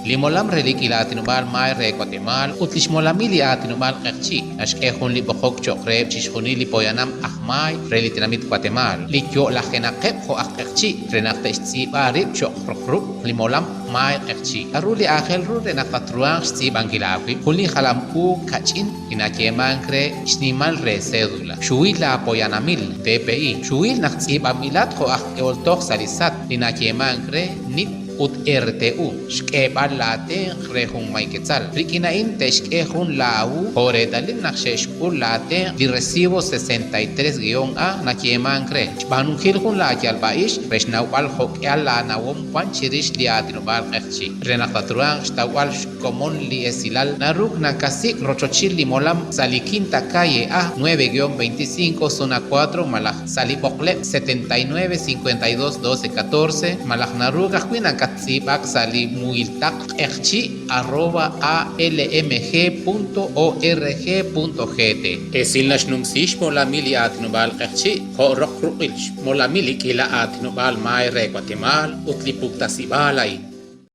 Li molam re li k'iila aatinob'aal maay re Watemaal ut li xmolamil li aatinob'aal Q'eqchi' naxk'e jun li b'oqok cho'q reheb' chi xjunil li poyanam aj maay re li tenamit Watemaal li yo'lajenaqeb' jo' aj Q'eqchi' re naq te'xtz'iib'a rib' cho'q roq ruq' li molam maay Q'eqchi'. K'aru li aajel ru re naq tatruhanq xtz'iib'ankil aawib'? Jun li jalam u kach'in li nayeemank re xnimal re cédula, xhuhil laapoyanamil, DPI, xhuhil naq tz'iib'anb'ilat jo' aj k'ehol toj sa' li SAT li nayeemank re nip ut RTU, xk'eeb'al laatenq' re junmay quetzal. Rik'in a'in te'xk'e jun laahu jo' reetalil naq xe'xk'ul laatenq' li recibo 63-A nayeemank re, xb'aanunkil jun laayalb'a'ix re xnawb'al jo'k'ihal laanawom wan chirix li aatinob'aal q'eqchi'. Re naq tatruhanq xtawb'al xkomon li esilal, naruuk nakasik' rochochil li molam sa' li Quinta Calle A 9-25 Zona 4 malaj sa' li b'oqleb' 79 52 12 14 malaj naruuk ajwi' nakattz'iib'ak sa' li muhiltaql q'eqchi' arroba almg punto org punto gt. Esil naxnumsi xmolamil li aatinob'aal q'eqchi' jo' roq ruq'il xmolamil li k'iila aatinob'aal maay re Watemaal ut li puktasib'aal a'in.